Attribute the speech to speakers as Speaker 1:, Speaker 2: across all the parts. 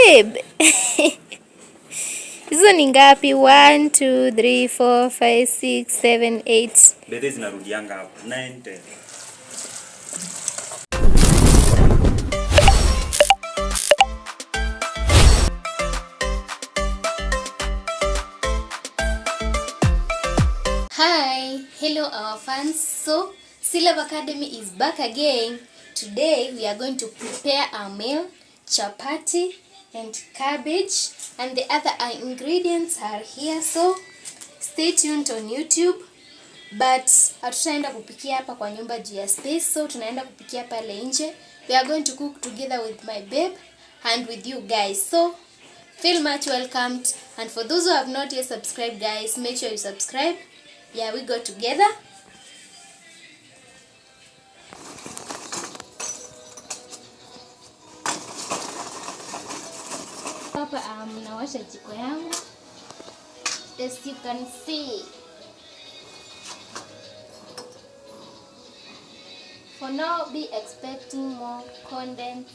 Speaker 1: Babe. Hizo ni ngapi? 1 2 3 4 5 6 7 8.
Speaker 2: Bebe zinarudianga hapo. 9 10.
Speaker 1: Hi, hello our fans. So, Ceelove Academy is back again. Today we are going to prepare our meal, chapati and cabbage, and the other ingredients are here. So, stay tuned on YouTube. But hatutaenda kupikia hapa kwa nyumba juu ya space, so tunaenda kupikia pale nje. We are going to cook together with my babe and with you guys. So, feel much welcomed, and for those who have not yet subscribed, guys, make sure you subscribe. Yeah, we go together. Hapa nawasha jiko yangu, as you can see. For now, be expecting more content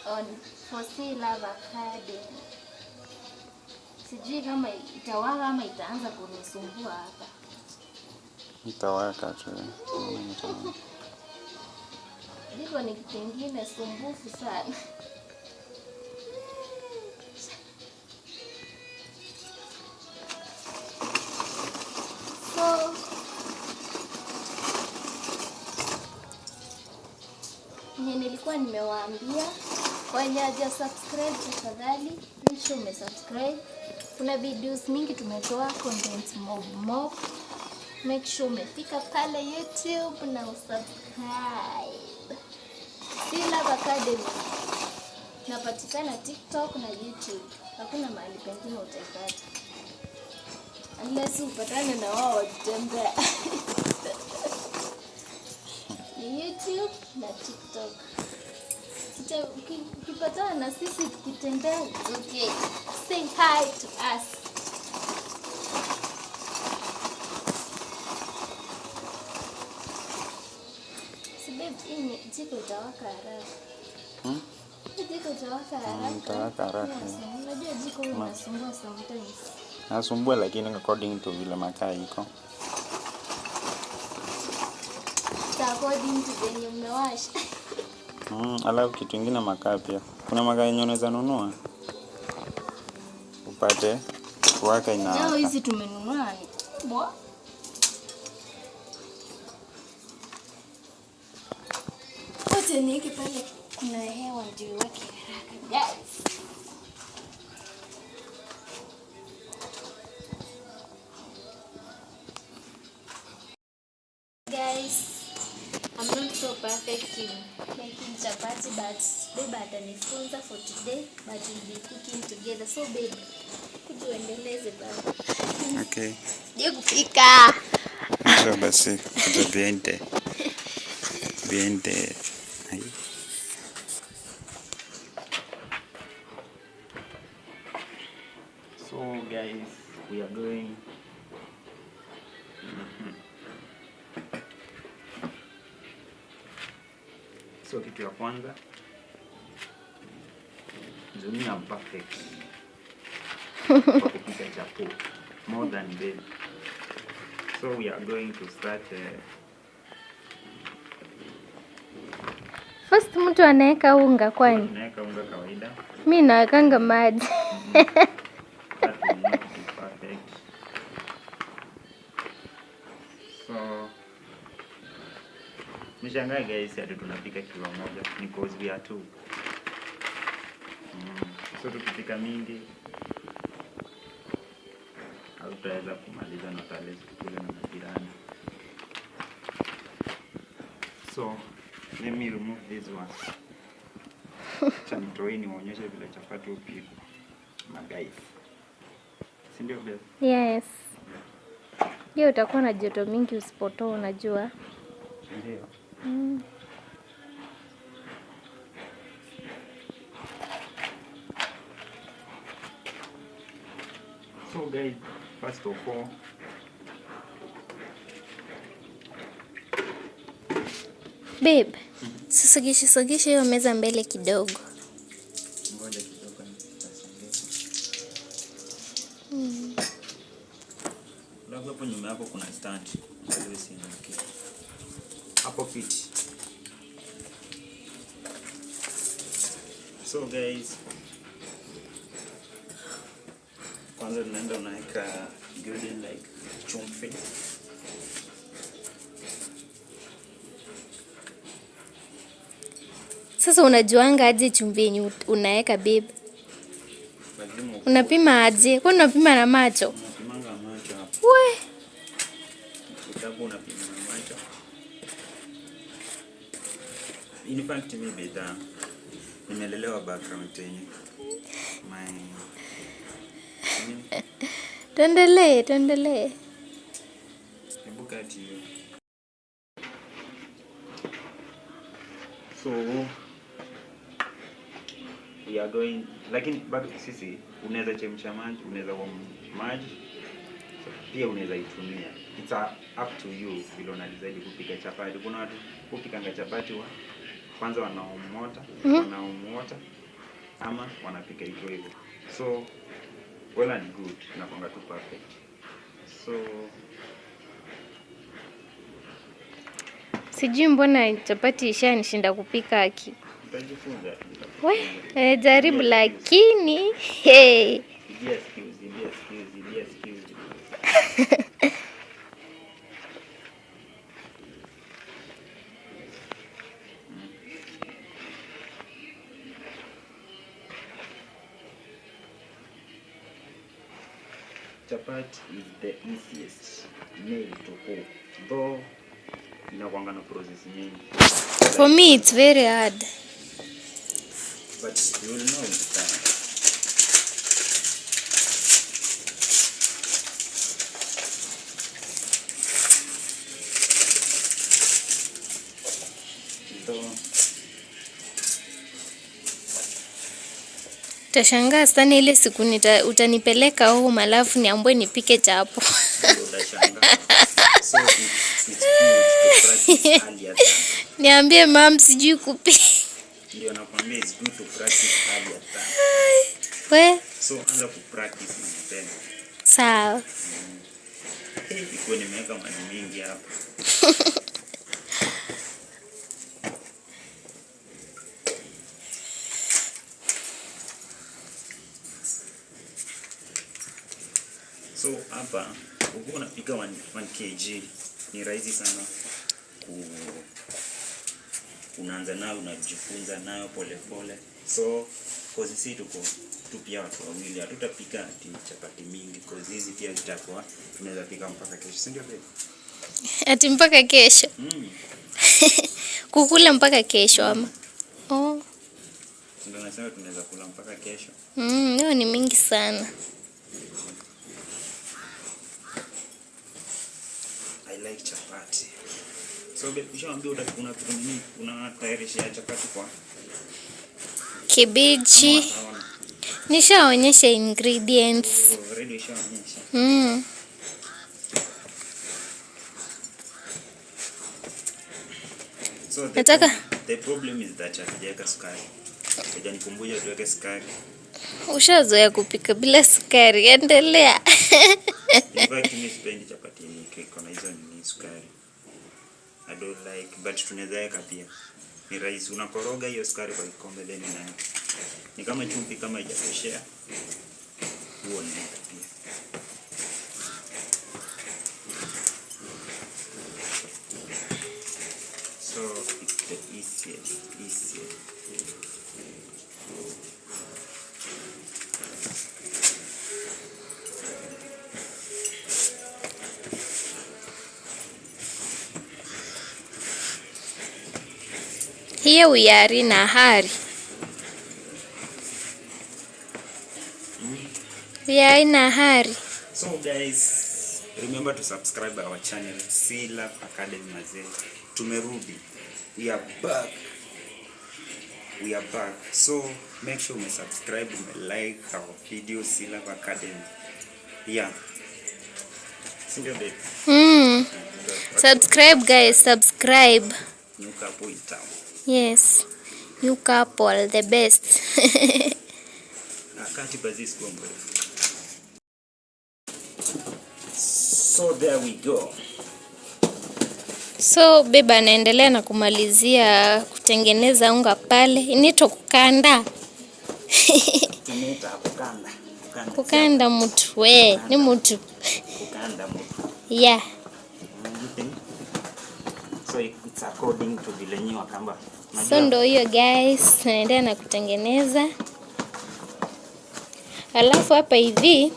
Speaker 1: on for Ceelove Academy. Sijui kama itawaka ama itaanza kunisumbua hapa.
Speaker 2: Itawaka tu. Naona itawaka.
Speaker 1: Jiko ni kitu kingine sumbufu sana. So nye nilikuwa nimewaambia wenye haja subscribe, tafadhali make sure umesubscribe. Kuna videos mingi tumetoa content mob mob. Make sure umefika pale YouTube na usubscribe. Ceelove Academy napatikana TikTok na YouTube. Hakuna mahali pengine utaipata unless upatane na wao wakitembea. Ni YouTube na TikTok. Ukipatana na sisi tukitembea, it's okay. Say hi to us. Si babe, hii ni jiko itawaka haraka.
Speaker 2: Hmm?
Speaker 1: Hii jiko itawaka haraka.
Speaker 2: Itawaka haraka.
Speaker 1: Yes, unajua jiko huwa inasumbua sometimes.
Speaker 2: Nasumbua lakini according to vile makaa iko.
Speaker 1: It's according to venye umewasha.
Speaker 2: Alafu kitu kingine makaa pia. Kuna makaa yenye unaweza nunua upate kuwaka inawaka.
Speaker 1: Leo hizi tumenunua ni kubwa. Wote niweke pale kuna hewa ndio iwake haraka guys. Guys, I'm not so perfect in making chapati, but babe atanifunza for today, but we'll be cooking together. So babe, kuja uendeleze baba.
Speaker 2: Okay.
Speaker 1: Sijui kupika.
Speaker 2: So basi kuja behind the behind the Ai. So guys, we are going. So kitu ya kwanza, Zumi am perfect kwa kupika chapo more than babe. So we are going to start
Speaker 1: First mtu anaweka unga kwani?
Speaker 2: Tunaweka unga kawaida.
Speaker 1: Mi nawekanga maji.
Speaker 2: That will not be perfect. So mshangae guys, hadi tunapika kilo moja ni cause we are two. So tukipika mingi hatutaweza kumaliza na tutalezi tukule na majirani. So let me remove this one. Acha nitoe niwaonyeshe vile chapati hupikwa. Ma guys. Si ndio babe?
Speaker 1: Yes. Hiyo utakuwa na joto mingi usipotoa, unajua.
Speaker 2: Ndio. So guys, first of all,
Speaker 1: Babe, sisogeshe sogeshe hiyo meza mbele kidogo.
Speaker 2: Ngoja kidogo nitasongesha. Alafu hapo nyuma yako kuna stand. Angalia usianguke. Hapo fiti. So guys, kwanza tunaenda unaweka ingredient like chumvi.
Speaker 1: Sasa unajuanga aje chumvi yenye unaweka babe?
Speaker 2: Lazima
Speaker 1: Unapima aje? Kwani unapima na macho?
Speaker 2: Unapimanga macho hapo.
Speaker 1: We.
Speaker 2: Kitabu unapima na macho. In fact, mi bidhaa nimelelewa background yenye my nini?
Speaker 1: Tuendelee, tuendelee.
Speaker 2: Hebu kati hiyo. So we are going, lakini bado sisi unaweza chemsha maji, unaweza warm maji so, pia unaweza itumia. It's up to you vile una decide kupika chapati. Kuna watu hupikanga chapati wa kwanza wanaomota, wanaomota ama wanapika hivyo hivyo. So well and good, inakuanga tu perfect. So
Speaker 1: Sijui mbona chapati ishanishinda kupika aki.
Speaker 2: utajifunza.
Speaker 1: We, jaribu lakini hey.
Speaker 2: Ibia skills, ibia skills, ibia skills. Chapati is the easiest meal to cook, though inakuanga na process nyingi.
Speaker 1: For me it's very hard.
Speaker 2: But you will know with time. Though
Speaker 1: Utashangaa sana ile siku utanipeleka home alafu niambwe nipike chapo.
Speaker 2: ndio utashangaa. So it's good to practice earlier than
Speaker 1: Niambie mam sijui kupika.
Speaker 2: ndio nakwambia it's good to practice earlier than.
Speaker 1: We,
Speaker 2: So anza kupractice na mapema.
Speaker 1: sawa.
Speaker 2: Hey, ikuwe nimeweka maji mingi hapa. So hapa ukiwa unapika 1 kg ni rahisi sana ku unaanza nayo unajifunza nayo polepole. So cause sisi tuko tu pia watu wawili, hatutapika ati chapati mingi cause hizi pia zitakuwa tunaweza pika mpaka kesho, si ndio babe?
Speaker 1: Ati mpaka kesho. Kukula mpaka kesho ama? Oh.
Speaker 2: Ndio nasema tunaweza kula mpaka kesho.
Speaker 1: Hiyo ni mingi sana.
Speaker 2: I like chapati. So babe, ushaambia unapika nini? Unatayarishia chapati kwa
Speaker 1: Kibichi.
Speaker 2: Ama wataona.
Speaker 1: Nishaonyesha ingredients.
Speaker 2: Already ushaonyesha. So the
Speaker 1: Nataka-
Speaker 2: the problem is that hatujaweka sukari. Hujanikumbusha tuweke sukari.
Speaker 1: Ushazoea kupika bila sukari, endelea.
Speaker 2: In fact, mimi sipendi chapati yenye iko na hizo nini sukari. I don't like, but tunaweza weka pia. Ni rahisi, unakoroga hiyo sukari kwa kikombe then unaweka. Ni kama chumvi kama haijatoshea. Huo unaweka pia. So it's the easiest, easiest.
Speaker 1: Here we are in a hurry. We are in a hurry.
Speaker 2: So guys, remember to subscribe our channel C-Lab Academy mazee. Tumerudi. We are back. We are back. So make sure you subscribe, ume like our video C-Lab Academy. Yeah. Sindio babe?
Speaker 1: Subscribe guys, subscribe.
Speaker 2: New couple in town.
Speaker 1: Yes. New couple, the best.
Speaker 2: Wakati basi sikuwa mrefu. So there we go.
Speaker 1: So babe anaendelea na kumalizia kutengeneza unga pale. Inaitwa kukanda.
Speaker 2: Tunaita kukanda. Kukanda.
Speaker 1: Kukanda mtu we, ni mtu.
Speaker 2: Kukanda mtu.
Speaker 1: Yeah.
Speaker 2: Mm, So it's according to vile nyi Wakamba.
Speaker 1: So ndo hiyo guys, naendelea na kutengeneza. Alafu hapa hivi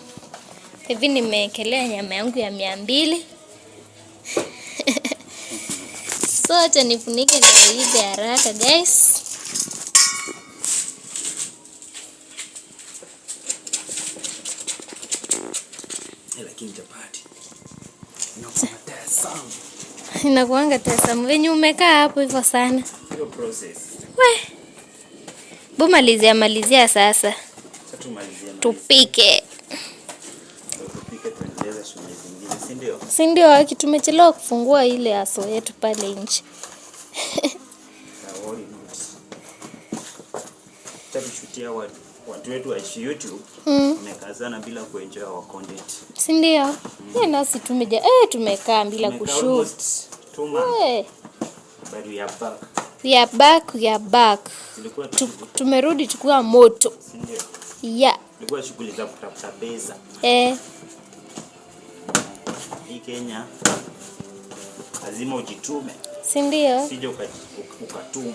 Speaker 1: hivi nimewekelea nyama yangu ya 200. So acha nifunike ndio iive haraka guys.
Speaker 2: Lakini chapati inakuwa tamu.
Speaker 1: Inakuanga tamu venye umekaa hapo hivyo sana.
Speaker 2: Hiyo process.
Speaker 1: We. Bu malizia malizia sasa.
Speaker 2: Sasa tumalizie.
Speaker 1: Tupike.
Speaker 2: Tupike tuendeleze shughuli zingine, si ndio?
Speaker 1: Si ndio haki tumechelewa kufungua ile aso yetu pale nje.
Speaker 2: Worry not. Tutashutia watu wetu wa YouTube wamekazana bila kuenjoy our content.
Speaker 1: Si ndio? Nasi tumekaa bila
Speaker 2: Tumekaa
Speaker 1: kushoot.
Speaker 2: almost 2 months. But we are back.
Speaker 1: We are back, we are back.
Speaker 2: Zilikuwa
Speaker 1: Tumerudi tukiwa moto.
Speaker 2: Si ndio?
Speaker 1: Yeah.
Speaker 2: Ilikuwa shughuli za kutafuta pesa. Hii Kenya lazima ujitume.
Speaker 1: Si ndio?
Speaker 2: Sije ukatuma.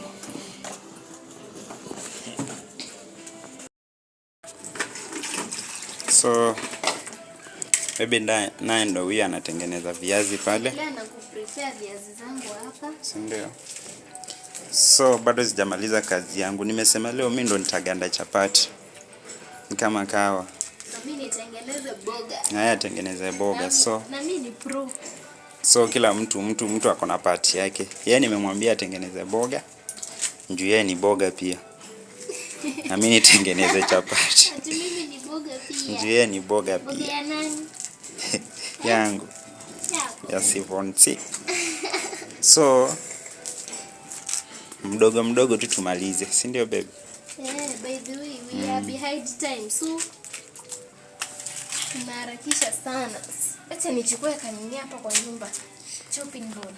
Speaker 2: So maybe naye ndo huyu anatengeneza viazi pale.
Speaker 1: Leo nakuprepare viazi zangu hapa.
Speaker 2: Si ndio? So bado sijamaliza kazi yangu. Nimesema leo mimi ndo nitaganda chapati. Ni kama kawa.
Speaker 1: So mimi nitengeneze boga.
Speaker 2: Haya, tengeneze boga. So
Speaker 1: na mimi ni pro.
Speaker 2: So kila mtu ako na part yake. Yeye nimemwambia atengeneze boga. Njoo yeye ni boga pia. Na mimi nitengeneze chapati.
Speaker 1: Ati mimi ni boga pia.
Speaker 2: Njoo yeye ni boga
Speaker 1: Boga
Speaker 2: pia.
Speaker 1: ya nani?
Speaker 2: Yangu.
Speaker 1: Yako.
Speaker 2: Ya Sivonti. So mdogo mdogo tu tumalize, si ndio babe?
Speaker 1: Yeah, by the way, we are behind time. So tunaharakisha sana. Acha nichukue kanini hapa kwa nyumba. Chopping board.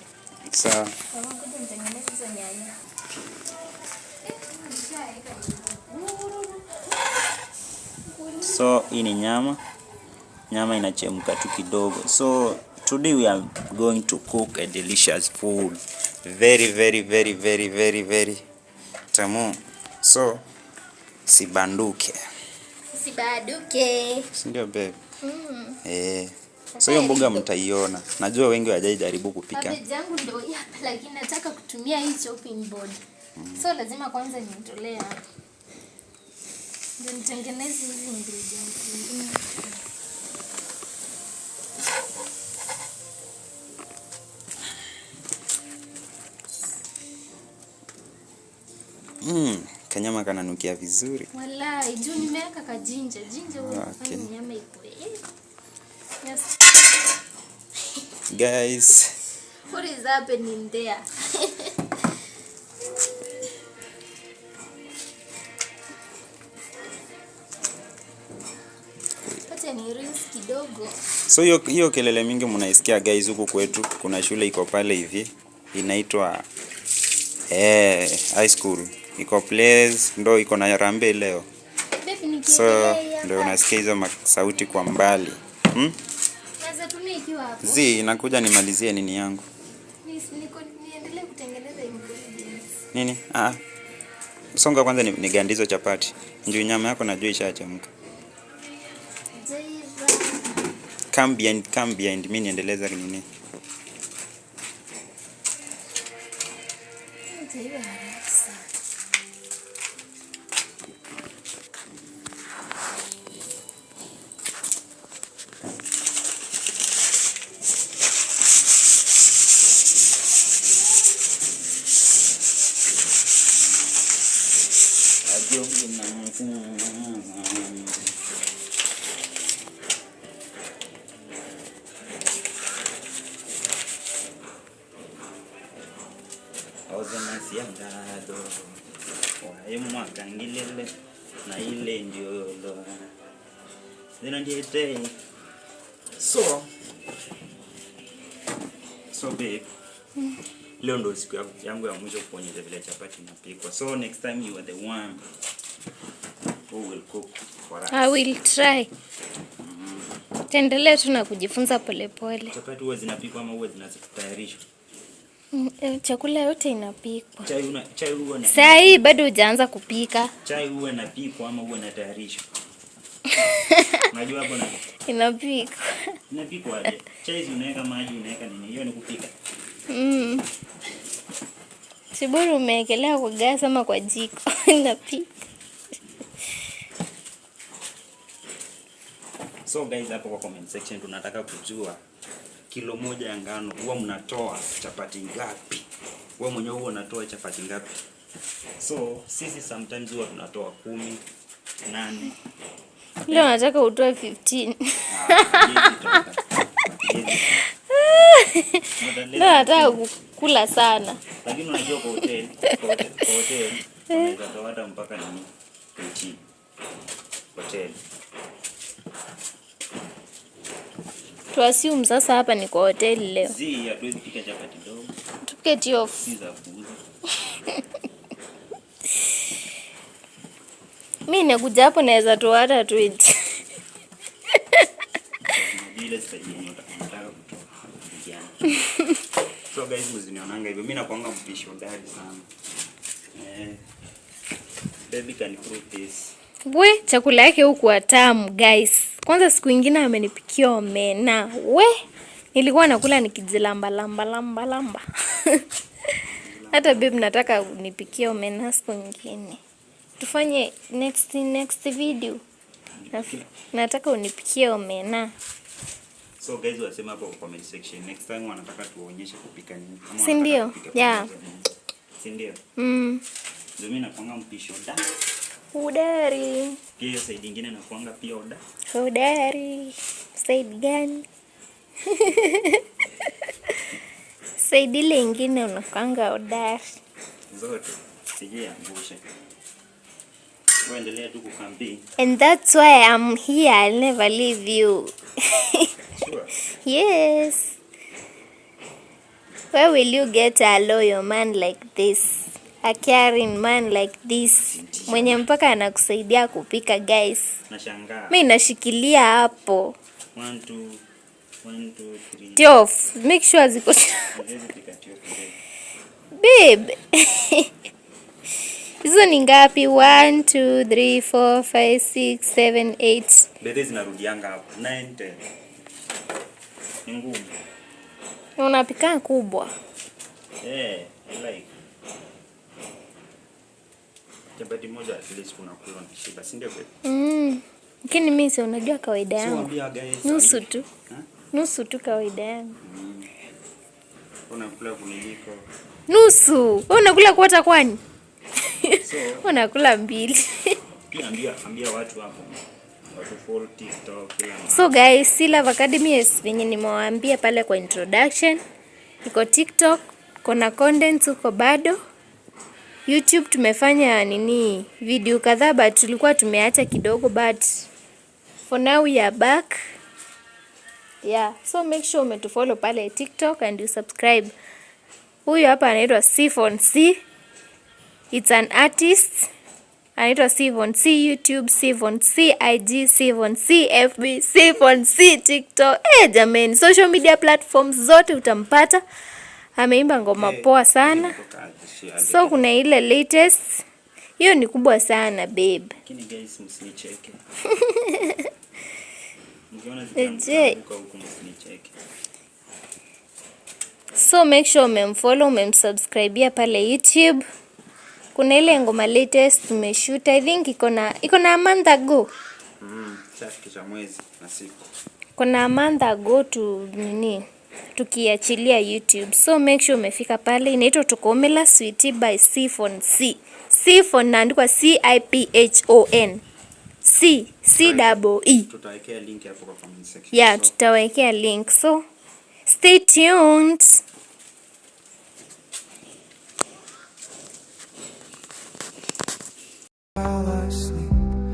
Speaker 2: Sawa.
Speaker 1: Mama, ngoja nitengeneze hizo nyanya.
Speaker 2: So hii ni nyama. Nyama inachemka tu kidogo. So today we are going to cook a delicious food. Very very very very very very tamu. So sibanduke.
Speaker 1: Sibanduke.
Speaker 2: Si ndio babe? So hiyo mboga mtaiona. Najua wengi hawajaijaribu kupika.
Speaker 1: Cabbage yangu ndio hii hapa, lakini nataka kutumia hii chopping board. So lazima kwanza nitolee hapa. Ndio nitengeneze hizi ingredients zingine.
Speaker 2: Kanyama kananukia vizuri.
Speaker 1: Walai, juu nimeweka ka ginger. Ginger huwa inafanya nyama ikue. Yes.
Speaker 2: Guys.
Speaker 1: What is happening there? Acha ni rinse kidogo.
Speaker 2: So hiyo kelele mingi mnaisikia guys huku kwetu. Kuna shule iko pale hivi inaitwa high school. Iko place ndo iko na rambe leo.
Speaker 1: Baby,
Speaker 2: So
Speaker 1: nikiendelea
Speaker 2: ndio
Speaker 1: hapa.
Speaker 2: unasikia hizo sauti kwa mbali.
Speaker 1: Naweza tumia ikiwa hapo.
Speaker 2: Zi, inakuja nimalizie nini yangu.
Speaker 1: Niendelee kutengeneza ingredients.
Speaker 2: Nini? Songa kwanza nigandizo chapati. Njoo nyama yako najua ishachemka.
Speaker 1: Jaiva.
Speaker 2: Come behind mimi niendeleza nini?
Speaker 1: Jaiva haraka sana.
Speaker 2: Na ile ndio zina ndiye tei. So babe, leo ndo siku yangu ya mwisho kuonyesha vile chapati inapikwa. So next time you are the one who will cook for us.
Speaker 1: I will try. Taendelea tu na kujifunza polepole.
Speaker 2: Chapati huwa zinapikwa ama huwa zinatayarishwa?
Speaker 1: Chakula yote inapikwa.
Speaker 2: Chai huwa na
Speaker 1: Saa hii bado hujaanza kupika.
Speaker 2: Chai huwa inapikwa ama huwa inatayarishwa? Unajua hapo na
Speaker 1: Inapikwa.
Speaker 2: Inapikwa aje? Chai si unaweka maji, unaweka nini? Hiyo ni kupika.
Speaker 1: Si bora umewekelea kwa gas ama kwa jiko. Inapika.
Speaker 2: So guys, hapo kwa comment section tunataka kujua kilo 1 ya ngano huwa mnatoa chapati ngapi? Wewe mwenyewe huwa unatoa chapati ngapi? So sisi sometimes huwa tunatoa 10, 8.
Speaker 1: Leo nataka utoe 15.
Speaker 2: Ah, haiwezi toka. Haiwezi.
Speaker 1: Leo nataka kukula sana.
Speaker 2: Lakini unajua kwa hotel wanaweza toa hata mpaka nini? 18. Hotel.
Speaker 1: Tuassume sasa hapa ni kwa hoteli leo.
Speaker 2: Zi, hatuwezi pika chapati dogo,
Speaker 1: Tupike 12.
Speaker 2: si za kuuza.
Speaker 1: Mi nakuja hapo naweza toa hata 20.
Speaker 2: Unajua ile style yenye unataka kutoa vijana. So guys, mzinionanga hivyo. Mimi nakuanga mpishi hodari sana. Baby can prove this.
Speaker 1: We, chakula yake hukuwa tamu guys. Kwanza siku ingine amenipikia omena. We, nilikuwa nakula nikijilamba lamba lamba lamba. Hata babe nataka unipikie omena siku nyingine. Tufanye next video. Nataka unipikie omena.
Speaker 2: So guys, wasema hapo kwa comment section next time wanataka tuwaonyeshe kupika nini. Ama
Speaker 1: Si ndio?
Speaker 2: wanataka kupika
Speaker 1: Yeah.
Speaker 2: pamoja nini. Si ndio?
Speaker 1: Mm.
Speaker 2: Ndio mimi nakuanga mpishi hodari.
Speaker 1: Hodari.
Speaker 2: Pia hiyo side nyingine nakuanga pia hodari.
Speaker 1: Hodari. Side gani? Side ile ingine unakuanga hodari.
Speaker 2: Zote. Sijui angushe. Wewe endelea tu kukambi.
Speaker 1: And that's why I'm here. I'll never leave you.
Speaker 2: Sure.
Speaker 1: Yes. Where will you get a loyal man like this? A caring man like this? Mwenye mpaka anakusaidia kupika guys.
Speaker 2: Nashangaa.
Speaker 1: Mi nashikilia hapo.
Speaker 2: 1 2 1 2 3.
Speaker 1: 12. Make sure ziko
Speaker 2: Siwezi pika 12 today.
Speaker 1: Babe. Hizo ni ngapi? 1 2 3 4 5 6 7 8.
Speaker 2: Bebe zinarudianga hapo. 9 10. Ni ngumu.
Speaker 1: Unapika kubwa.
Speaker 2: Eh, I like. Chapati moja at least unakula na shiba, si ndio babe?
Speaker 1: Lakini mimi si unajua kawaida
Speaker 2: So
Speaker 1: yangu.
Speaker 2: ambia guys.
Speaker 1: Nusu tu.
Speaker 2: Ha?
Speaker 1: Nusu tu kawaida yangu.
Speaker 2: Unakula kuniliko.
Speaker 1: Nusu. Wewe unakula quarter kwani?
Speaker 2: So
Speaker 1: Unakula mbili.
Speaker 2: pia ambia watu hapo. Watu follow TikTok kila mahali.
Speaker 1: So guys, C Love Academy, yes, venye nimewaambia pale kwa introduction, iko TikTok, kuna contents huko bado. YouTube tumefanya nini video kadhaa, but tulikuwa tumeacha kidogo, but for now we are back. Yeah, so make sure umetufollow pale TikTok and you subscribe. Huyu hapa anaitwa Siphon C. It's an artist. Anaitwa Siphon C YouTube, Siphon C IG, Siphon C FB, Siphon C TikTok. Eh, jameni, social media platforms zote utampata. Ameimba ngoma poa sana. So kuna ile latest. Hiyo ni kubwa sana babe.
Speaker 2: Lakini guys, msinicheke. Mkiona
Speaker 1: Je.
Speaker 2: zikianguka huku msinicheke.
Speaker 1: So make sure umemfollow, umemsubscribea pale YouTube. Kuna ile ngoma latest tumeshoot. I think iko na a month ago.
Speaker 2: Shafikisha mwezi na siku.
Speaker 1: Kuna a month ago tu nini tukiachilia YouTube. So make sure umefika pale. Inaitwa Tukomela Sweetie by Siphon C. Siphon naandikwa Ciphon. C C double E.
Speaker 2: Tutawekea link hapo kwa comment section.
Speaker 1: Yeah,
Speaker 2: So,
Speaker 1: tutawekea link. So stay tuned.
Speaker 3: While I sleep.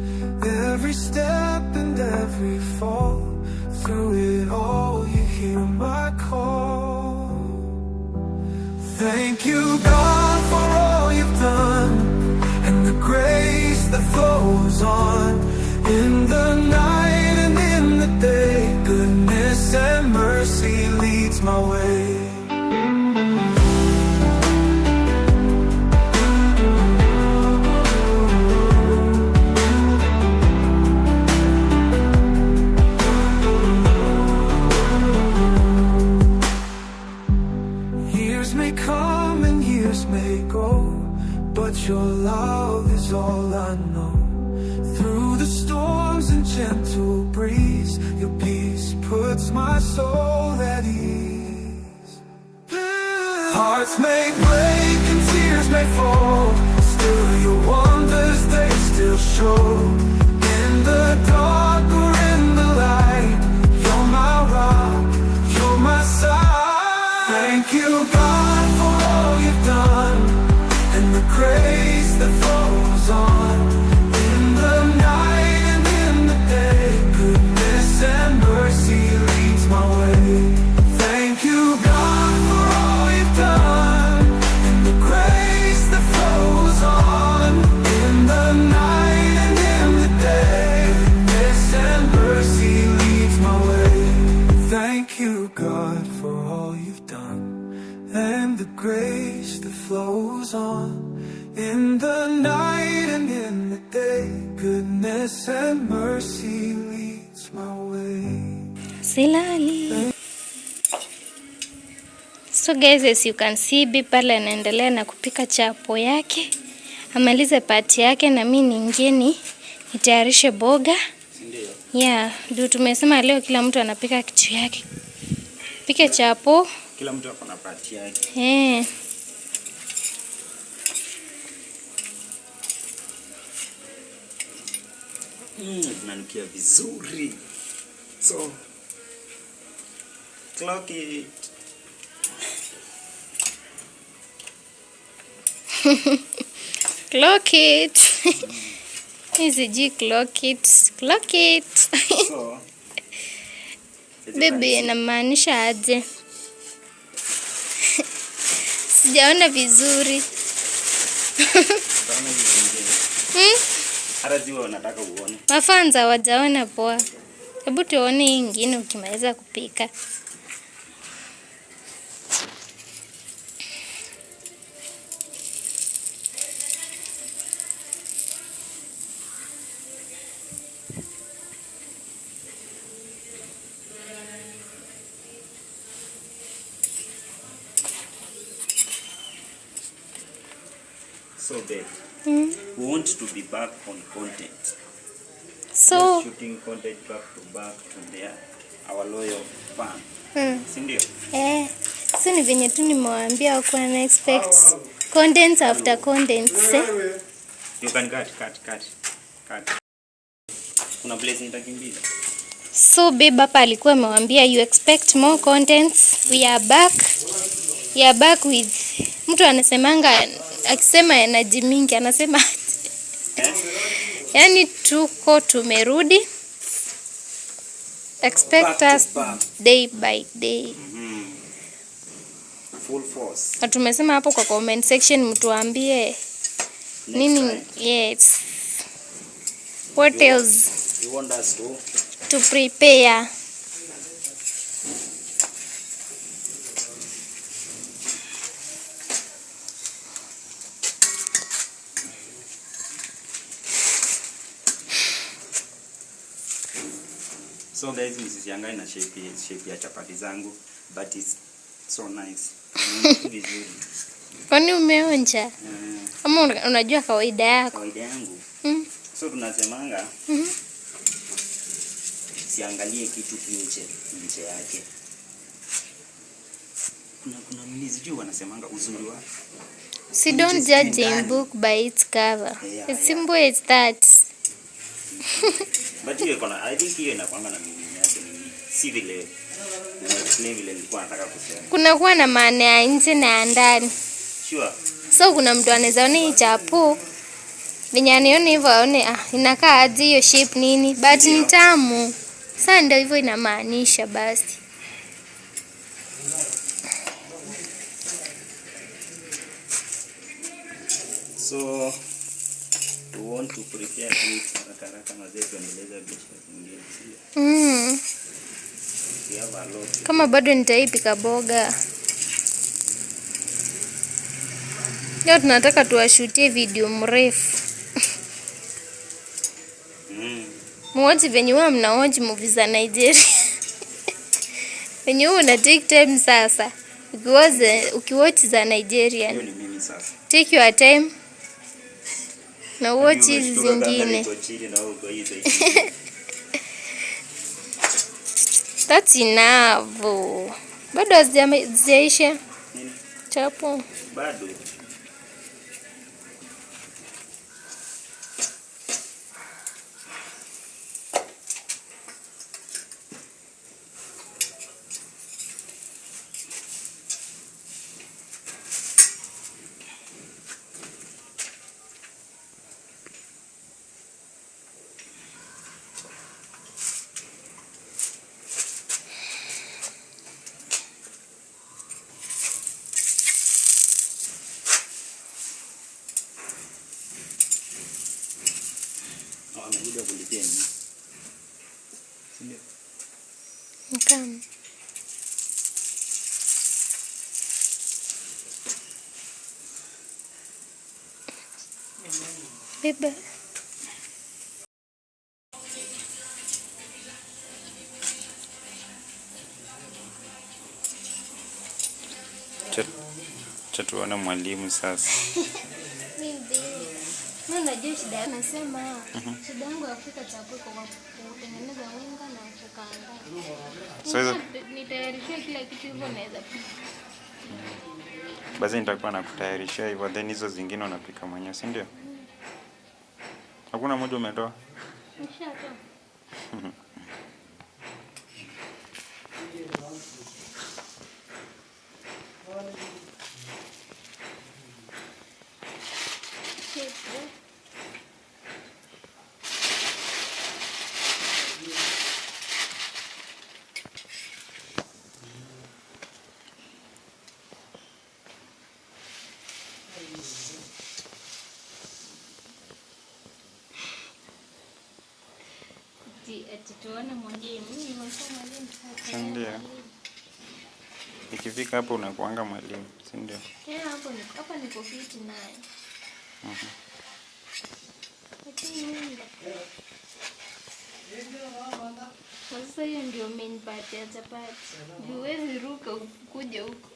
Speaker 3: storms and gentle breeze, your peace puts my soul at ease. Hearts may break and tears may fall, still your wonders they still show. In the dark or in the light, you're my rock, you're my side. Thank you, God, for all you've done and the grace that flows on. In the night and in the day, goodness and mercy leads my way. Thank you, God, for all you've done and the grace that flows on. In the night and in the day, goodness and mercy leads my way. Thank you, God, for all you've done and the grace that flows on. In the night and in the day, goodness and mercy leads my way.
Speaker 1: Silali. So guys, as you can see, Bi pale anaendelea na kupika chapo yake. Amalize part yake na mi niingie ni nitayarishe boga.
Speaker 2: Ndio.
Speaker 1: Yeah, ndio tumesema leo kila mtu anapika kitu yake. Pike chapo.
Speaker 2: Kila mtu ako na part yake.
Speaker 1: Eh.
Speaker 2: Zinanukia vizuri. So clock it.
Speaker 1: Clock it. Hizi G clock it. Clock it.
Speaker 2: So as you can
Speaker 1: Baby,
Speaker 2: see,
Speaker 1: inamaanisha aje? Sijaona vizuri.
Speaker 2: utaona hizi zingine.
Speaker 1: Hmm?
Speaker 2: Hata ziwe unataka uone.
Speaker 1: Mafans hawajaona poa. Hebu tuone hii ingine ukimaliza kupika.
Speaker 2: So babe, we want to be back on content.
Speaker 1: So,
Speaker 2: Just shooting content back to back to their our loyal fan. Si ndio?
Speaker 1: Eh, so ni venye tu nimewaambia wakuwa na expect contents after contents, eh?
Speaker 2: You can cut, cut, cut. Cut. Kuna place nitakimbiza.
Speaker 1: So babe hapa alikuwa amewaambia you expect more contents. We are back. We are back with mtu anasemanga akisema energy mingi anasema
Speaker 2: Eh?
Speaker 1: yani tuko tumerudi. Expect
Speaker 2: Back to
Speaker 1: us
Speaker 2: back.
Speaker 1: day by day.
Speaker 2: Full force.
Speaker 1: Na tumesema hapo kwa comment section mtuambie
Speaker 2: Next
Speaker 1: nini
Speaker 2: time.
Speaker 1: yes. What else
Speaker 2: You want us to
Speaker 1: to prepare?
Speaker 2: So guys, msishangae na shape ya chapati zangu, but it's so nice. Inanukia vizuri.
Speaker 1: Kwani umeonja?
Speaker 2: Eh,
Speaker 1: Ama unajua kawaida yako?
Speaker 2: kawaida yangu. So tunasemanga siangalie kitu nje nje yake. Kuna nini sijui wanasemanga uzuri wa
Speaker 1: Si don't
Speaker 2: Nje
Speaker 1: judge a
Speaker 2: ndani.
Speaker 1: book by its cover.
Speaker 2: Yeah,
Speaker 1: It's
Speaker 2: yeah.
Speaker 1: simple as that.
Speaker 2: But hiyo iko na, I think hiyo inakuanga na meaning yake nini. Si vile explain vile nilikuwa nataka kusema.
Speaker 1: Kuna kuwa na maana ya nje na ya ndani.
Speaker 2: Sure.
Speaker 1: So kuna mtu anaweza ona hii chapo venye anione hivyo aone ah, inakaa aje hiyo shape nini, but ni tamu. Sasa ndio hivyo inamaanisha basi.
Speaker 2: So we want to prepare it haraka haraka mazee tuendeleze biashara zingine. Sio? We have a lot.
Speaker 1: Kama bado nitaipika boga. Leo tunataka tuwashutie video mrefu. Muwatch venye huwa mnawatch movie za Nigeria. Venye huwa una take time sasa. Ukiwatch za Nigerian.
Speaker 2: Hiyo ni mimi sasa.
Speaker 1: Take your time. Na watch hizi
Speaker 2: Umeshtuka kamera
Speaker 1: zingine.
Speaker 2: iko chini na wewe uko hii side.
Speaker 1: That's enough. Bado hazijaisha.
Speaker 2: Nini?
Speaker 1: Chapo.
Speaker 2: Bado. Oh, amekuja kulipia nini? Si ndio?
Speaker 1: Kama. Beba.
Speaker 2: Cha tuone mwalimu sasa.
Speaker 1: Mimi unajua shida yangu nasema shida yangu ya kupika chakula kwa kutengeneza unga na kukaanga.
Speaker 2: So hizo
Speaker 1: Nitayarishia kila kitu hivyo naweza pika.
Speaker 2: basi nitakuwa nakutayarishia hivyo, then hizo zingine unapika mwenyewe, si ndio? Hakuna moja umetoa?
Speaker 1: Nishatoa. Shape. Ati tuone mwalimu. Mimi nimekuwa mwalimu sasa.
Speaker 2: Si ndio? Ikifika hapo unakuanga mwalimu, si ndio?
Speaker 1: Yeah, hapo ni hapa niko fiti naye. Lakini unga. Kwa sasa hiyo ndio main part ya chapati. Huwezi ruka kuja huko.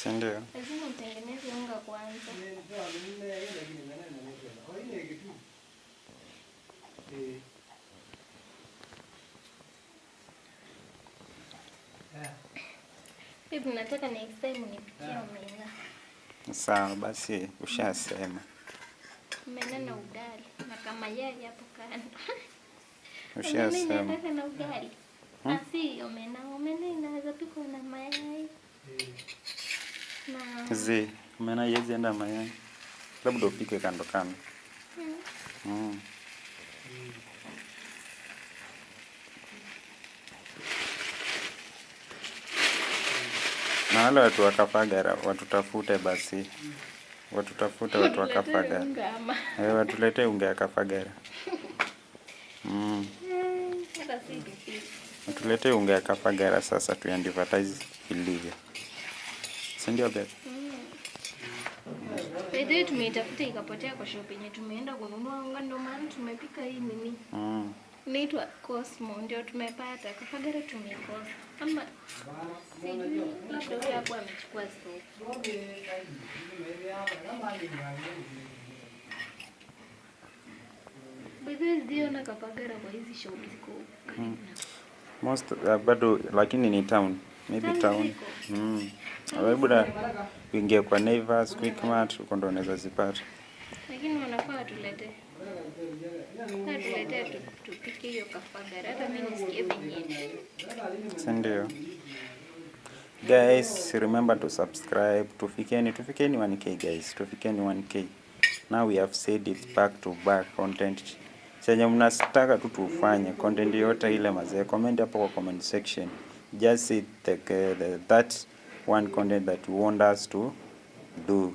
Speaker 2: Si ndio?
Speaker 1: Lazima utengeneze unga kwanza. Babe, nataka next time unipikie omena.
Speaker 2: Sawa basi, ushasema.
Speaker 1: Omena na ugali na kama yai hapo kando. Omena
Speaker 2: Ushasema.
Speaker 1: inataka na ugali. Ah, si omena. Omena inaweza pikwa na mayai. Na
Speaker 2: Zi, omena haiwezi enda mayai. Labda upike kando kando. Mm. Na wale watu wa Kafagara watutafute basi. Watutafute watu wa
Speaker 1: Tuletee
Speaker 2: Kafagara.
Speaker 1: unga ama.
Speaker 2: Eh, watuletee unga ya Kafagara.
Speaker 1: Hata si tupike.
Speaker 2: Watuletee unga ya Kafagara sasa tuadvertise vilivyo. Si ndio babe?
Speaker 1: By the way, tumeitafuta ikapotea kwa shop yenye tumeenda kununua unga, ndio maana tumepika hii nini. Inaitwa Cosmo, ndio tumepata. Kafagara tumeikosa. Ama sijui, labda huyo hapo amechukua stock. By the way, sijaona Kafagara kwa hizi shop ziko karibu na.
Speaker 2: Most bado lakini ni town. Maybe
Speaker 1: Town
Speaker 2: town.
Speaker 1: ziko.
Speaker 2: Labda uingie kwa Naivas, Quickmart, huko ndo unaweza zipata.
Speaker 1: Lakini wanafaa watuletee. Watuletee tupike hiyo Kafagara hata mimi nisikie venyewe.
Speaker 2: Si ndio? Guys, remember to subscribe. Tufikeni 1K guys. Tufikeni 1K. Now we have said it back to back content. Chenye mnataka tu tufanye content yote ile mazee, comment hapo kwa comment section. Just say that one content that you want us to do.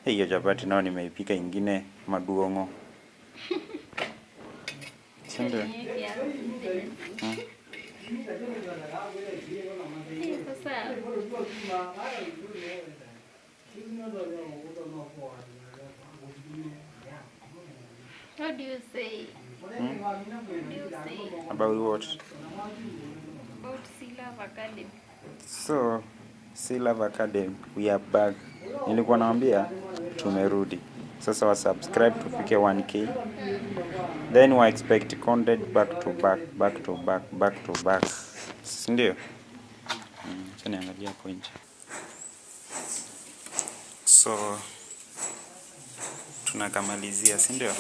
Speaker 2: Hey, hiyo chapati nao nimeipika ingine maduongo. Si ndio?
Speaker 1: Sasa how do you say? How do you say
Speaker 2: About what?
Speaker 1: about Silove Academy?
Speaker 2: So, Silove Academy, we are back. Nilikuwa naambia tumerudi. Sasa wa subscribe tufike 1K. Then wa expect content back to back, back to back, back to back. Si ndio? Acha niangalie hapo nje. So tunakamalizia, si ndio?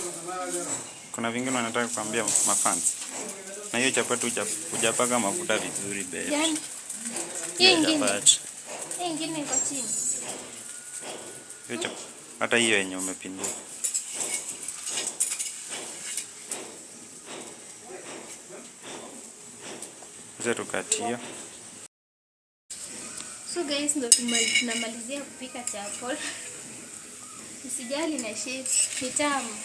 Speaker 2: Kuna vingine wanataka kuambia mafans. Na hiyo chapati hujapaka mafuta vizuri babe.
Speaker 1: Yaani hiyo
Speaker 2: Hiyo
Speaker 1: ingine.
Speaker 2: chapati.
Speaker 1: Hiyo ingine iko chini.
Speaker 2: Hiyo hata hiyo yenye umepindua. Acha tukatie.
Speaker 1: So guys, ndo tunamalizia kupika chapati. Usijali na shape, ni tamu.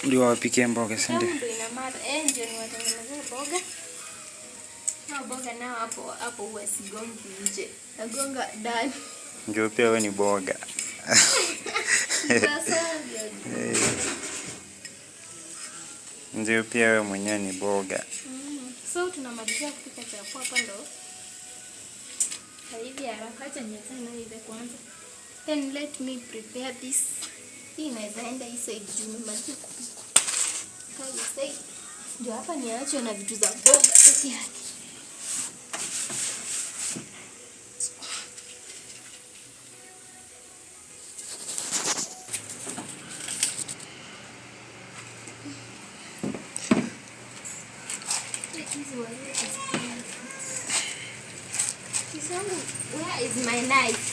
Speaker 2: Ndio wapikie mboga, si ndio?
Speaker 1: Tamu ndio ina maana. Ndio niwatengenezee mboga. Hao boga nao hapo hapo huwa sigongi nje. Nagonga ndani.
Speaker 2: Ndio pia wewe ni boga.
Speaker 1: Sasa
Speaker 2: Ndio pia wewe mwenyewe ni boga.
Speaker 1: So tunamalizia kupika chakula hapa ndo. Hivi haraka, acha niachane na ile kwanza. Then let me prepare this. Hii inaweza enda hii side juu nimemaliza kupika. Kwa hii side. Ndio hapa niache na vitu za boga peke yake. Kisangu, where is my knife?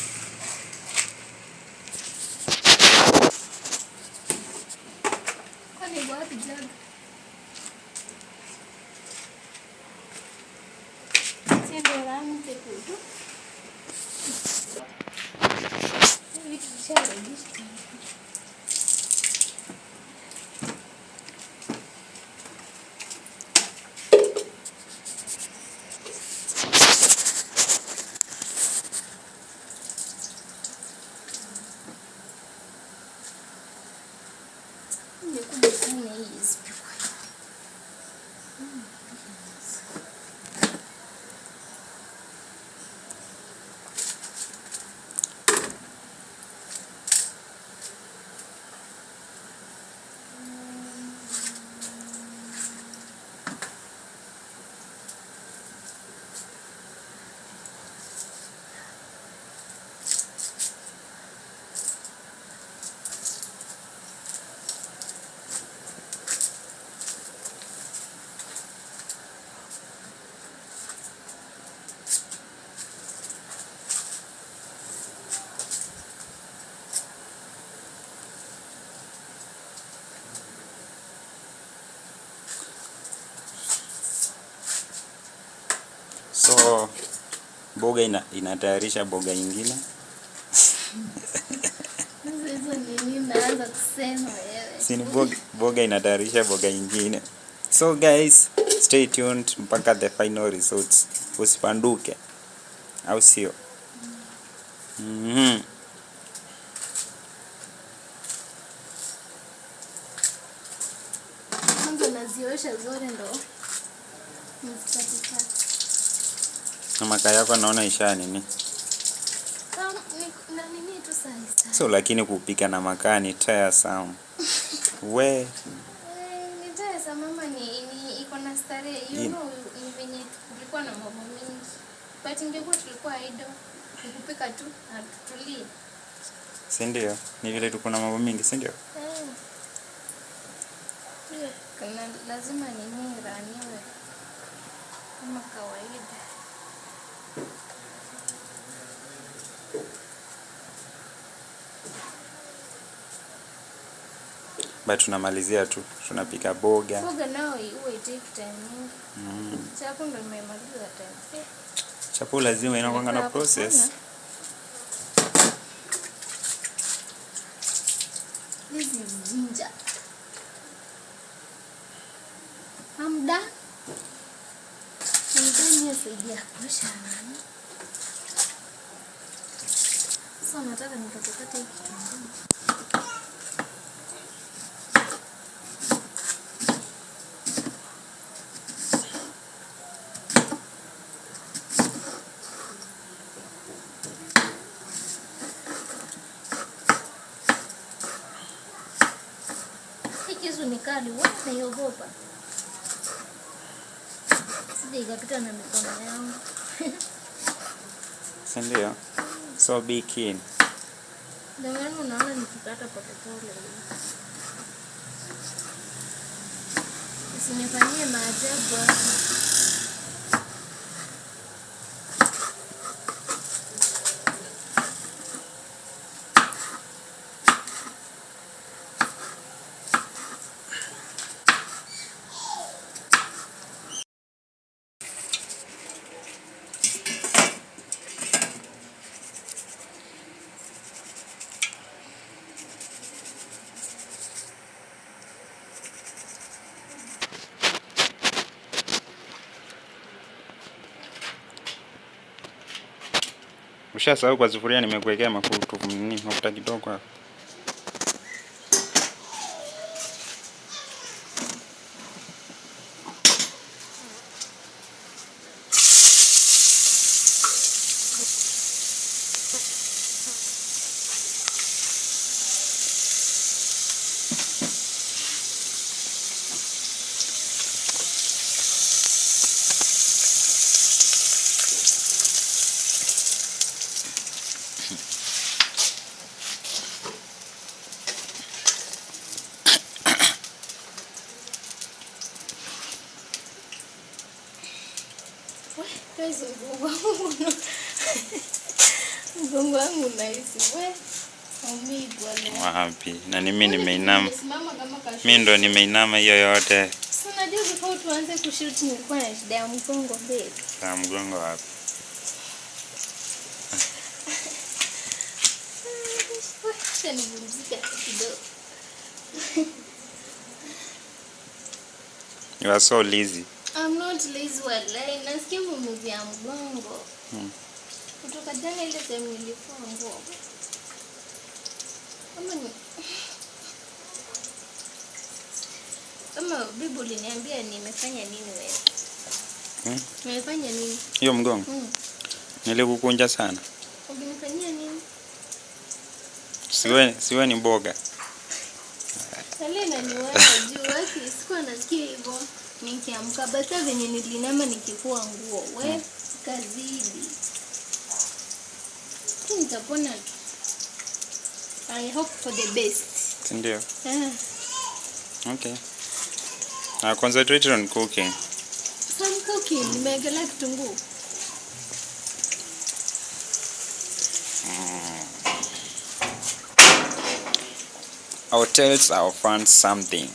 Speaker 1: Kwani wapi jug? Sendo langu kutu. Hivi tusharejesha. Nimekuja sana hii isipikwe.
Speaker 2: So boga inatayarisha boga ingine.
Speaker 1: Hizo ni nini naanza kusema wewe?
Speaker 2: Si ni boga inatayarisha boga ingine. So guys, stay tuned mpaka the final results. Usipanduke. Au sio?
Speaker 1: Kwanza naziosha zote ndo nizikatikate.
Speaker 2: Na makaa yako naona isha nini?
Speaker 1: Na nini tu sahi sahi.
Speaker 2: So lakini kupika na makaa ni tiresome. We.
Speaker 1: Ni tiresome mama, ni iko na starehe. You know, ni venye kulikuwa na mambo mingi. But ingekuwa tulikuwa idle, ni kupika tu na tutulie.
Speaker 2: Si ndio? Ni vile tuko na mambo mingi, si ndio?
Speaker 1: Hiyo lazima nini iraniwe kama kawaida.
Speaker 2: But tunamalizia tu, tunapika boga.
Speaker 1: Boga nao huwa take time nyingi. Chapo ndo nimemaliza time.
Speaker 2: Chapo lazima inakuanga na
Speaker 1: Hapo
Speaker 2: process.
Speaker 1: sana. This is ginger. I'm done. I'm done hiyo saidia kuosha nani. So nataka nikatakate hii kitunguu. Naiogopa. Sije ikapita na mikono yangu.
Speaker 2: Si ndio? So be keen.
Speaker 1: Ndio maana unaona nikikata polepole. Usinifanyie maajabu hapa.
Speaker 2: Ushasahau kwa sufuria nimekuwekea mafuta nini, mafuta kidogo hapo.
Speaker 1: Guys, mgongo wangu mgongo wangu unahisi we maumivu wala.
Speaker 2: Wapi? Na ni mimi nimeinama.
Speaker 1: Nimesimama kama kashu.
Speaker 2: Mimi ndo nimeinama hiyo yote.
Speaker 1: Si unajua before tuanze kushoot nilikuwa na shida ya mgongo babe.
Speaker 2: Sa mgongo wapi?
Speaker 1: Acha nipumzike kidogo.
Speaker 2: You are so lazy.
Speaker 1: I'm not lazy wallahi, nasikia maumivu ya mgongo. Kutoka jana ile time nilifua nguo. Kama ni kama bibi uliniambia nimefanya nini wewe?
Speaker 2: Hmm?
Speaker 1: Nimefanya nini?
Speaker 2: Hiyo mgongo. Nilikukunja sana.
Speaker 1: Ulinifanyia nini?
Speaker 2: Siwe ni mboga.
Speaker 1: Sale inaniwaka juu waki sikuwa nasikia hivyo nikiamka, basi venye nilinama nikifua nguo we kazidi tu, nitapona tu. I hope for the best.
Speaker 2: Si ndio?
Speaker 1: Ah,
Speaker 2: Okay. Now concentrate on cooking.
Speaker 1: so I'm cooking, nimeekelea kitunguu.
Speaker 2: Our tells our fans something.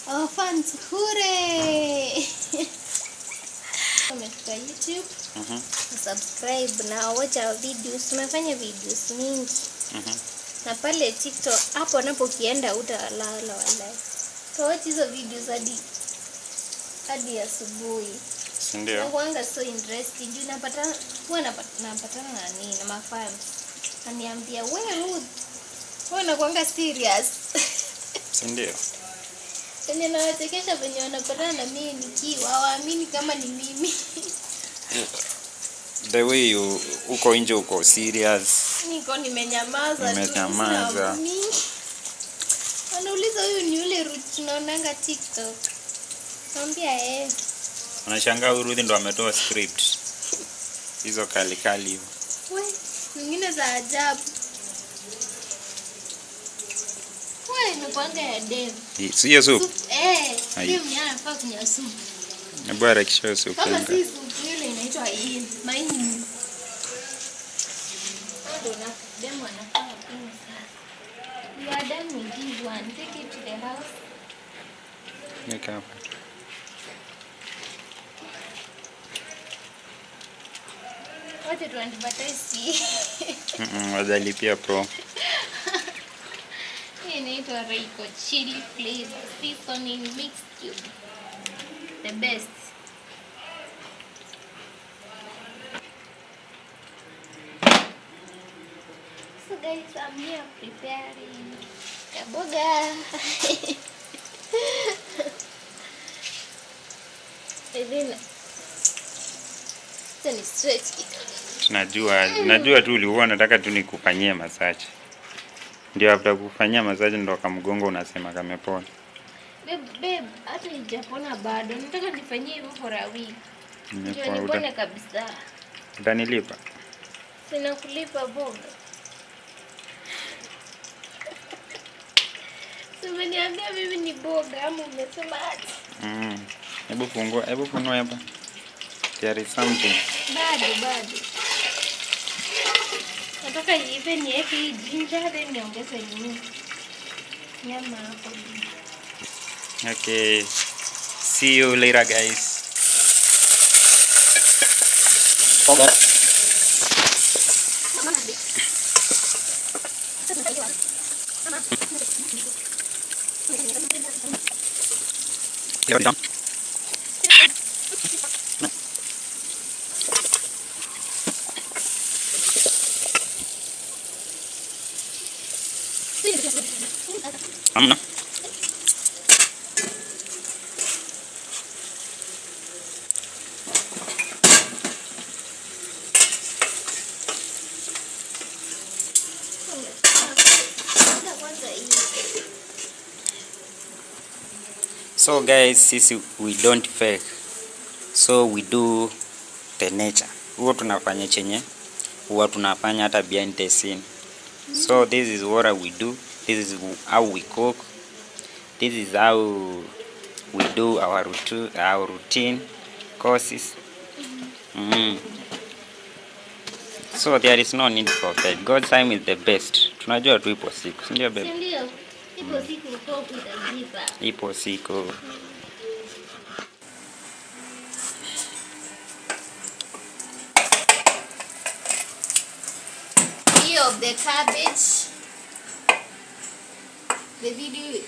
Speaker 1: Our fans, hooray! Wamefika YouTube, subscribe na watch our videos. Tumefanya videos mingi. Na pale TikTok hapo napo ukienda utalala wallahi. Tuwatch hizo videos hadi asubuhi.
Speaker 2: Si ndio?
Speaker 1: Huanga so interesting. Juu napatana huwa napatana na nini na mafans. Ananiambia we Ruth, wewe unakuanga serious.
Speaker 2: Si ndio?
Speaker 1: Venye nawachekesha venye wanapatana na mimi nikiwa hawaamini kama ni mimi.
Speaker 2: The way you uko nje uko serious.
Speaker 1: Niko nimenyamaza tu.
Speaker 2: Nimenyamaza.
Speaker 1: Sina mingi. Wanauliza huyu ni yule Ruth tunaonanga TikTok. Naambia eh.
Speaker 2: Unashangaa huyu Ruth ndo ametoa script. Hizo kali kali hivyo.
Speaker 1: We, zingine za ajabu. We, imekuanga ya dem.
Speaker 2: Si hiyo soup?
Speaker 1: Soup, eh,
Speaker 2: Ai.
Speaker 1: dem ni anafaa kunywa soup.
Speaker 2: Hebu harakisha hiyo soup.
Speaker 1: Kama
Speaker 2: enda.
Speaker 1: si soup ile inaitwa hii, maini. Ndio na dem anafaa kunywa sasa. You are done with this one. Take it to the house.
Speaker 2: Weka hapa.
Speaker 1: Wacha tu advertise.
Speaker 2: Wajalipia pro.
Speaker 1: Hii inaitwa Royco chili flavor seasoning mixed cube. The best. So guys, I'm here preparing kaboga. Then sasa ni stretch kidogo.
Speaker 2: Tunajua, najua tu ulikuwa unataka tu nikufanyie massage. Ndio after kufanyia massage ndo kamgongo unasema kamepona.
Speaker 1: Babe, hata ijapona bado. Nataka nifanyie hivyo for a week. Ndio nipone kabisa.
Speaker 2: Utanilipa?
Speaker 1: Sina kulipa boga. Umeniambia mimi ni boga ama umesema aje?
Speaker 2: Hebu fungua, hebu funua hapa. There is something.
Speaker 1: Bado. Nataka iive niweke hii ginger then niongeze nini? Nyama hapo.
Speaker 2: Okay. See you later, guys. Hamna. So guys, sisi we don't fake. So we do the nature. Huwa tunafanya chenye huwa tunafanya hata behind the scene. So this is what we do. This is how we cook. This is how we do our routine courses. So there is no need for fake. God's time is the best. Tunajua tu ipo siku, si ndio babe?
Speaker 1: Ndio. Ipo siku uko itajipa.
Speaker 2: Ipo siku.
Speaker 1: Of the cabbage, the video,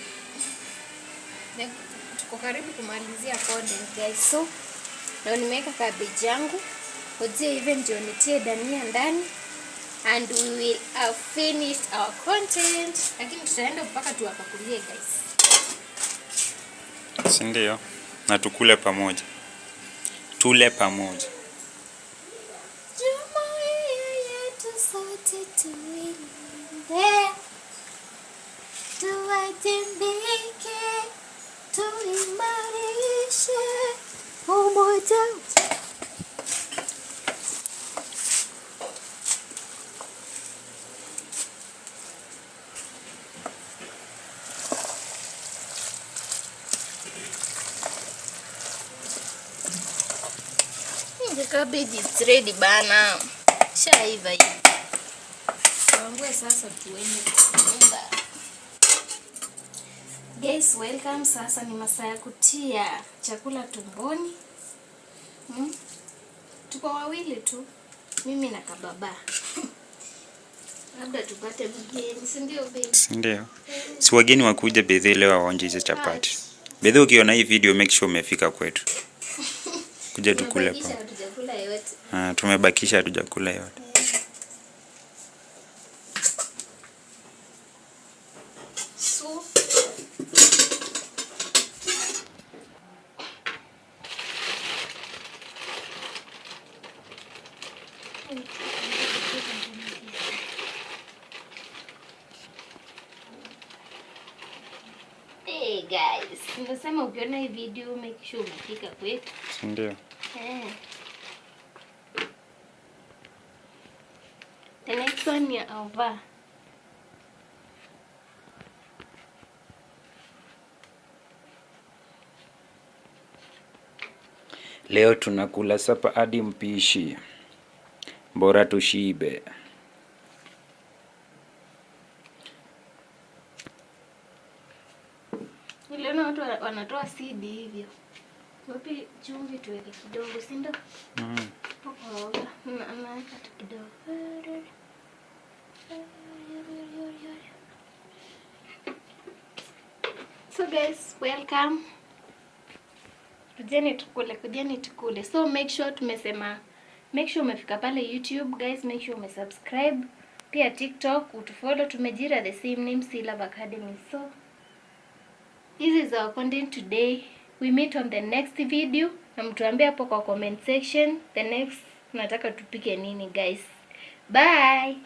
Speaker 1: tuko karibu kumalizia content guys, so leo nimeweka cabbage yangu ojie even ndio nitie dania ndani and we will have finished our content, lakini tutaenda mpaka tuwapakulie guys,
Speaker 2: si ndio? Na tukule pamoja, tule pamoja.
Speaker 1: Sote tuilinde, tuwajibike, tuimarishe umoja. The cabbage is ready bana. Shaiva hii. Tuangue sasa tuende kufunga. Guys, welcome. Sasa ni masaa ya kutia chakula tumboni. Tuko wawili tu, mimi na kababa. Labda tupate mgeni, si ndio baby?
Speaker 2: Si ndio? Si wageni wakuja bedhe leo waonje hizo chapati. Bedhe, ukiona hii video make sure umefika kwetu. Kuja tukule
Speaker 1: Tumebakisha
Speaker 2: pa.
Speaker 1: hatujakula yote.
Speaker 2: Ah, tumebakisha hatujakula yote.
Speaker 1: So hey guys, nimesema ukiona hii video make sure umefika kwetu.
Speaker 2: Si ndio?
Speaker 1: The next one ni Alva.
Speaker 2: Leo tunakula sapa hadi mpishi. Bora tushibe.
Speaker 1: Niliona watu wanatoa seed hivyo. Wapi chumvi tuweke kidogo, si ndio? Naweka tu kidogo. So guys, welcome. Kujeni tukule, kujeni tukule. So make sure tumesema, make sure umefika pale YouTube guys, make sure umesubscribe. Pia TikTok utufollow, tumejira the same name, Ceelove Academy. So this is our content today. We meet on the next video. Na mtuambie hapo kwa comment section the next nataka tupike nini guys. Bye.